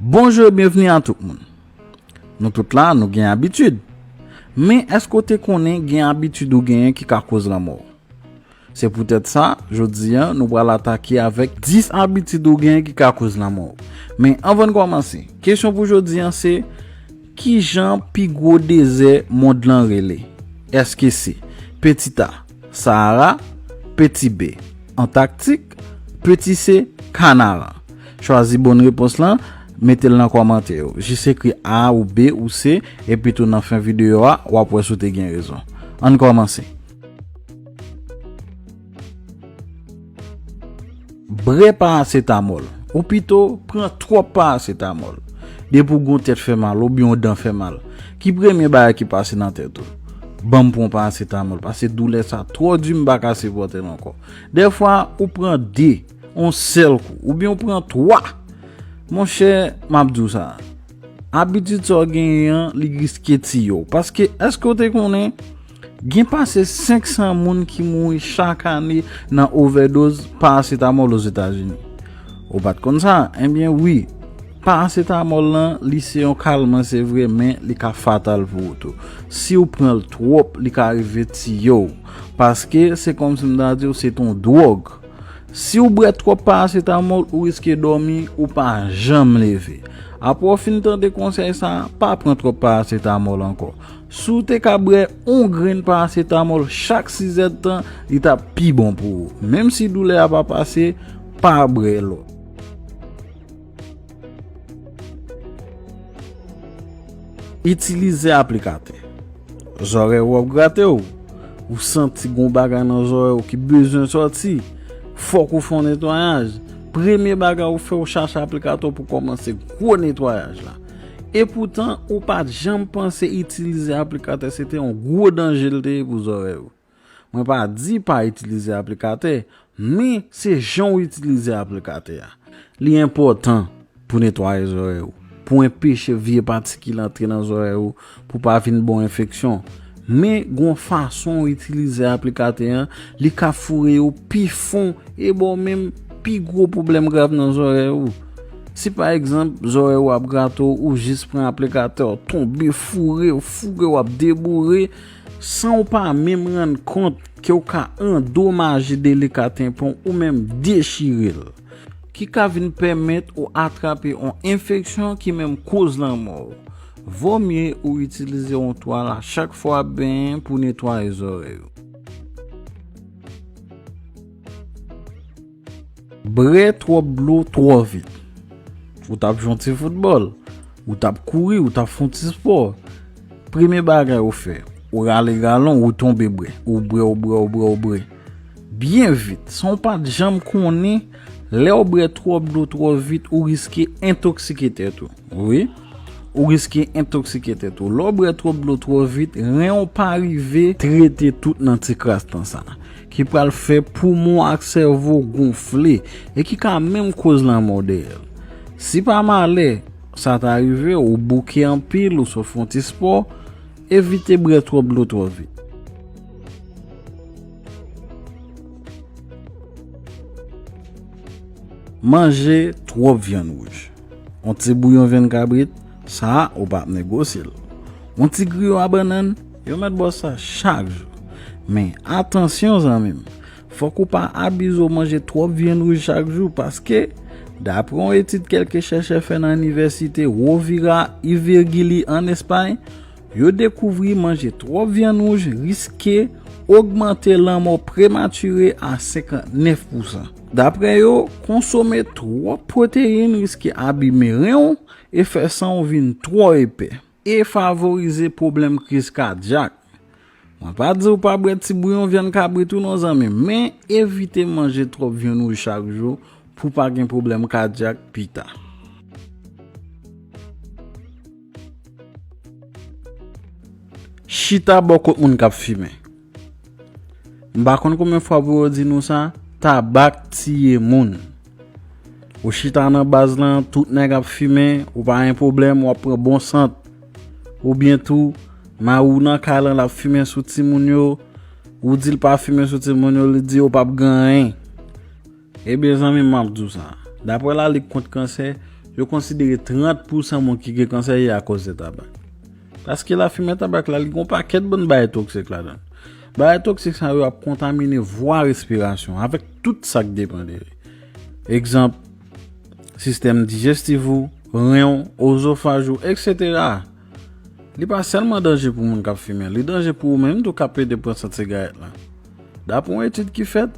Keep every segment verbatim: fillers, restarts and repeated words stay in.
Bonjou e byenvni a tout moun. Nou tout la, nou gen abitid. Men èske w te konnen gen abitid ou genyen ki ka koz lanmò w? Se poutèt sa, jodi a, nou pral atake avèk dis abitid ou genyen ki ka koz lanmò w. Men anvan n kòmanse, kesyon pou jodi a se, ki jan pi gwo dezè mond lan rele? Èske se Petit A, Sahara, Petit B, Antaktik, Petit C, Kanaran? Chwazi bòn repons lan, mete l nan kòmantè yo. Jis ekri A ou B ou C, epi tou nan fen videyo a, w ap wè si w te gen rezon. Ann kòmanse. Brè parasetamòl, ou pito pran twòp parasetamòl. Depi w gen yon tèt fè mal oubyen yon dan fè mal, ki premye bagay ki pase nan tèt ou? Ban m pran yon parasetamòl, paske doulè sa twò di, m pa ka sipòte l ankò. Dèfwa, ou pran de, yon sèl kou, oubyen ou pran twa. Monchè, m ap di w sa. Abitid sa w genyen an, li riske tiye w. Paske, èske w te konnen, gen pase senk san moun ki mouri chak ane nan ovèdoz parasetamòl Ozetazini? Ou pa t konn sa? Ebyen, wi. Parasetamòl lan, li se yon kalman, se vre, men li ka fatal pou ou tou. Si w pran l twòp, li ka rive tiye w. Paske, se kòmsi m ta di w, se t on dwòg. Si w bwè twòp parasetamòl, ou riske dòmi, ou pa janm leve. Apre w fin tande konsèy sa a, pa pran twòp parasetamòl ankò. Si w te ka bwè yon grenn parasetamòl chak sizèdtan, li t ap pi bon pou ou. Menm si doulè a pa pase, pa bwè lòt. Itilize aplikatè. Zòrèy ou ap grate w. Ou santi gon bagay nan zòrèy ou ki bezwen sòti. Fòk ou fè yon netwayaj. Premye bagay ou fè, ou chache aplikatè pou kòmanse gwo netwayaj la. Epoutan, ou pa t janm panse itilize aplikatè se te yon gwo danje l te ye pou zòrèy ou. Mwen pa di pa itilize aplikatè, men se jan w itilize aplikatè a. Li enpòtan pou netwaye zòrèy ou, pou enpeche vye patikil antre nan zòrèy ou, pou pa vin ba w enfeksyon. Men gon fason w itilize aplikatè an, li ka foure yo pi fon e ba w menm pi gwo pwoblèm grav nan zòrèy ou. Si pa egzanp, zòrèy ou ap grate w, ou jis pran aplikatè, w tonbe, foure, w foure, w ap deboure, san w pa menm rann kont ke w ka andomaje delika tenpan w ou menm dechire l, ki ka vin pèmèt ou atrape yon enfeksyon ki menm koz lanmò w. Vomye ou itilize yon twal a chak fwa w ap benyen pou netwaye zòrèy ou. Bwè twòp dlo twò vit. Ou t ap jwe yon ti foutbòl, ou t ap kouri, ou t ap fè yon ti spò. Premye bagay ou fè, ou rale galon, ou tonbe bwè. Ou bwè, ou bwè, ou bwè, ou bwè. Byen vit, san w pa t janm konnen, lè w bwè twòp dlo twò vit, ou riske entoksike tèt ou. Wi, ou riske entoksike tèt ou. Lè w bwè twòp dlo twò vit, ren w pa rive trete tout nan ti kras tan sa, ki pral fè poumon ak sèvo gonfle e ki ka menm koz lanmò dèyè l. Si pa malè sa ta rive w, ou bouke anpil, ou sot fè yon ti spò, evite bwè twòp dlo twò vit. Manje twòp vyann wouj. Yon ti bouyon vyann kabrit, sa a, ou p ap negosye l. Yon ti griyo a bannann, yo mèt ba w sa chak jou. Men, atansyon, zanmi m, fòk ou pa abize w manje twòp vyann wouj chak jou, paske, dapre yon etid kèlke chèchè fè nan inivèsite Rovira i Virgili ann Espay, yo dekouvri manje twòp vyann wouj riske ogmante lanmò prematire a senkantnèf pousan. Dapre yo, konsome twòp pwoteyin riske abime ren w e fè san w vin twò epè, e favorize pwoblèm kriz kadyak. Mwen pa di w pa bwè ti bouyon vyann kabrit ou non, zanmi m, men evite manje twòp vyann wouj chak jou pou w pa gen pwoblèm kadyak pita. Chita bò kot moun k ap fimen. M pa konn konbyen fwa pou yo di nou sa, tabak tiye moun. Ou chita nan baz lan, tout nèg ap fimen, ou pa gen pwoblèm, w ap pran bon sant. Oubyen tou, mari w nan kay lan, l ap fimen sou timoun yo, ou di l pa fimen sou timoun yo, li di yo p ap gen anyen. Ebyen, zanmi m, m ap di w sa. Dapre Lalig kont Kansè, Yo konsidere trant pousan moun ki gen kansè ye akoz de tabak. Paske lafimen tabak la, li gen yon pakèt bann bagay toksik ladan l. Bagay toksik sa yo ap kontamine vwa respirasyon avèk tout sa k depann de li. Egzanp, sistèm dijestif ou, ren w, ozofaj ou, etsetera. Li pa sèlman danje pou moun k ap fimen, li danje pou ou menm tou k ap pede pran sant sigarèt la. Dapre yon etid ki fèt,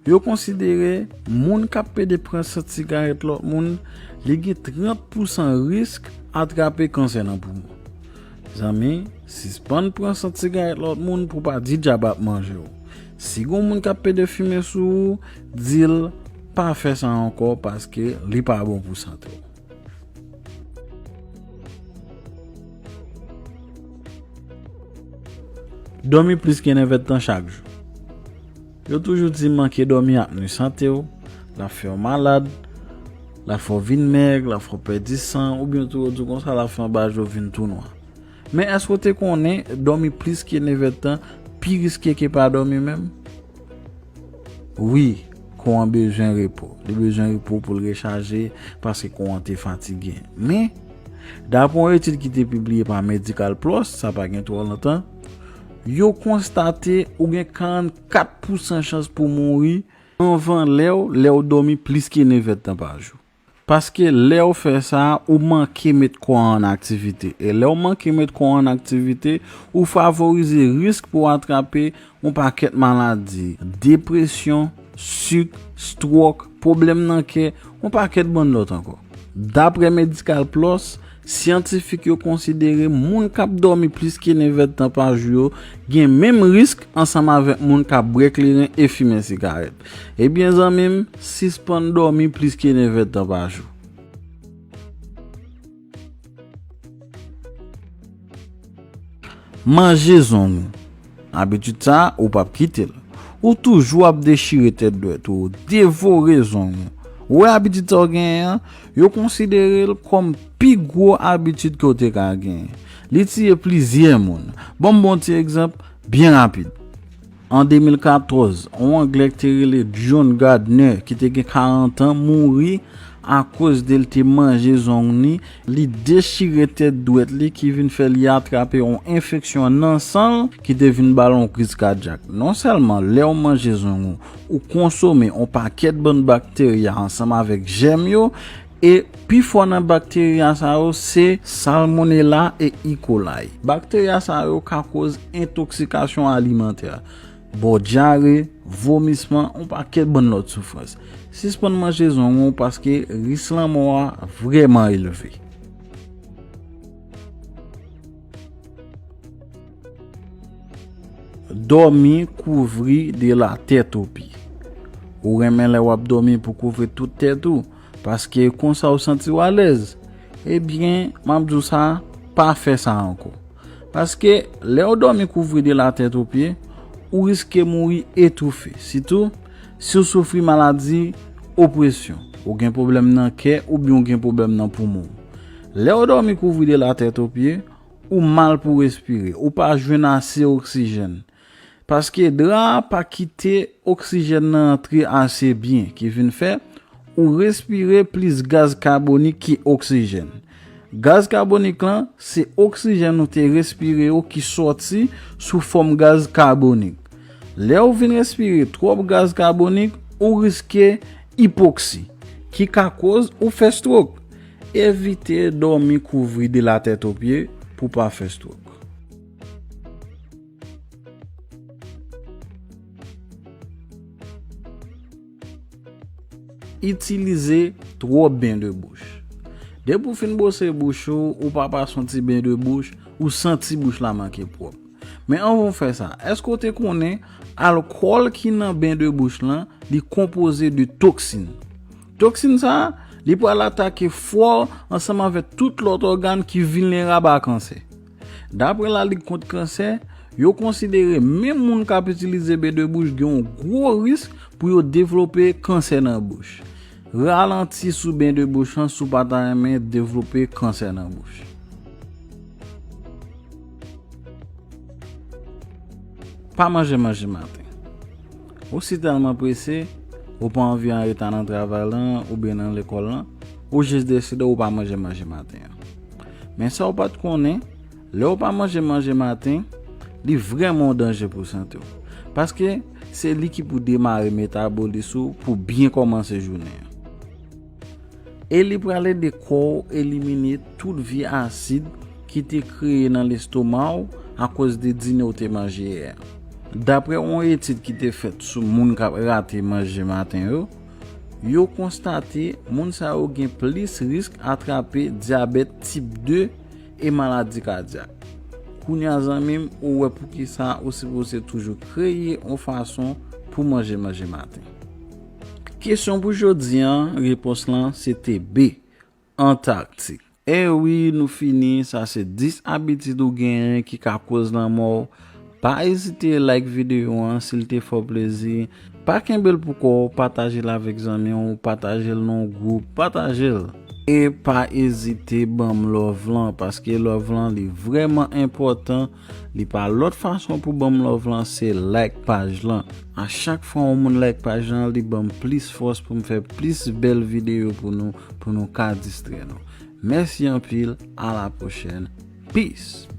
yo konsidere moun k ap pede pran sant sigarèt lòt moun, li gen trant pousan risk atrape kansè nan poumon. Zanmi, sispann pran sant sigarèt lòt moun pou pa di dyab ap manje w. Si gon moun k ap pede fimen sou ou, di l pa fè sa ankò paske li pa bon pou sante w. Dòmi plis ke nèvèdtan chak jou. Yo toujou di manke dòmi ap nwi sante w, l ap fè w malad, l ap fè w vin mèg, l ap fè w pèdi san, oubyen tou yo di w konsa l ap fè anba je w vin tou nwa. Men èske w te konnen dòmi plis ke nèvèdtan pi riske ke pa dòmi menm? Wi, kò an bezwen repo. Li bezwen repo pou l rechaje paske kò an te fatige. Men, dapre yon etid ki te pibliye pa Medical Plus, sa pa gen twò lontan, yo konstate ou gen karannkat pousan chans pou mouri anvan lè w, lè w dòmi plis ke nèvèdtan pa jou. Paske lè w fè sa, ou manke met kò an an aktivite. E lè w manke met kò an an aktivite, ou favorize risk pou w atrape yon pakèt maladi, depresyon, sik, stwòk, pwoblèm nan kè, yon pakèt bann lòt ankò. Dapre Medical Plus, syantifik yo konsidere moun k ap dòmi plis ke nèvèdtan pa jou yo gen menm risk ansanm avèk moun k ap bwè kleren e fimen sigarèt. Ebyen, zanmi m, sispann dòmi plis ke nèvèdtan pa jou. Manje zong ou. Abitid sa a, ou p ap kite l. Ou toujou ap dechire tèt dwèt ou, devore zong ou. Ou wè abitid sa w genyen an, yo konsidere l kòm pi gwo abitid ke w te ka genyen. Li tiye plizyè moun. Ban m ba w yon ti egzanp byen rapid. An de mil katòz, yon Anglè ki te rele John Gardner, ki te gen karant an, mouri akoz de l te manje zong ni, li dechire tèt dwèt li ki vin fè li atrape yon enfeksyon nan san l ki te vin ba l yon kriz kadyak. Non sèlman lè w manje zong ou, ou konsome yon pakèt bann bakterya ansanm avèk jèm yo, e pifò nan bakterya sa yo se Salmonella e E. coli. Bakterya sa yo ka koz entoksikasyon alimantè, ba w dyare, vomisman, yon pakèt bann lòt soufrans. Sispann manje zong ou paske risk lanmò a vrèman elve. Dòmi kouvri de la tèt o pye. Ou renmen lè w ap dòmi pou kouvri tout tèt ou, paske konsa w santi w alèz. Ebyen, m ap di w sa, pa fè sa ankò. Paske lè w dòmi kouvri de la tèt o pye, ou riske mouri etoufe, sitou si w soufri maladi opresyon, ou gen pwoblèm nan kè oubyen ou gen pwoblèm nan poumon w. Lè w dòmi kouvri de la tèt o pye, ou mal pou respire, ou pa jwenn ase oksijèn. Paske dra a pa kite oksijèn nan antre ase byen, ki vin fè ou respire plis gaz kabonik ki oksijèn. Gaz kabonik lan, se oksijèn ou te respire yo ki sòti sou fòm gaz kabonik. Lè ou vin respire twòp gaz kabonik, ou riske ipoksi, ki ka koz ou fè stwok. Evite dòmi kouvri de la tèt o pye pou pa fè stwok. Itilize twòp ben de bouch. Depi w fin bwose bouch ou, ou pa pase yon ti ben de bouch, ou santi bouch la manke pwòp. Men anvan w fè sa, èske w te konnen alkòl ki nan ben de bouch lan, li konpoze de toksin? Toksin sa a, li pral atake fwa w ansanm avèk tout lòt ògàn ki vilnerab a kansè. Dapre Lalig Kont Kansè, yo konsidere menm moun k ap itilize ben de bouch gen yon gwo risk pou yo devlope kansè nan bouch. Ralanti sou ben de bouch lan si w pa ta renmen devlope kansè nan bouch. Pa manje manje maten. Ou si tèlman prese, ou pa anvi an reta nan travay lan oubyen nan lekòl lan, Ou jis deside ou pa manje manje maten an. Men sa ou pa t konnen, lè ou pa manje manje maten, li vrèman yon danje pou sante w. Paske se li ki pou demare metabolis ou pou byen kòmanse jounen an. E li pral ede kò w elimine tout vye asid ki te kreye nan lestoma w akoz de dine w te manje yè a. Daprè yon etid ki te fèt sou moun k ap rate manje maten yo, yo konstate moun sa yo gen plis risk atrape dyabèt tip de e maladi kadyak. Kounye a, zanmi m, ou wè poukisa ou sipoze toujou kreye yon fason pou manje manje maten. Kesyon pou jodi an, repons lan se te B, Antaktik. E wi, nou fini. Sa se dis abitid ou genyen ki ka koz lanmò w. Pa ezite like videyo an si l te fè w plezi. Pa kenbe l pou kò w, pataje l avèk zanmi w, pataje l nan yon gwoup, pataje l. E pa ezite ban m love lan, paske love lan li vrèman enpòtan. Li pa lòt fason pou ban m love lan, se like paj lan. A chak fwa yon moun like paj lan, li ban m plis fòs pou m fè plis bèl videyo pou nou, pou nou ka distrè nou. Mèsi anpil, a la pwochèn. Peace.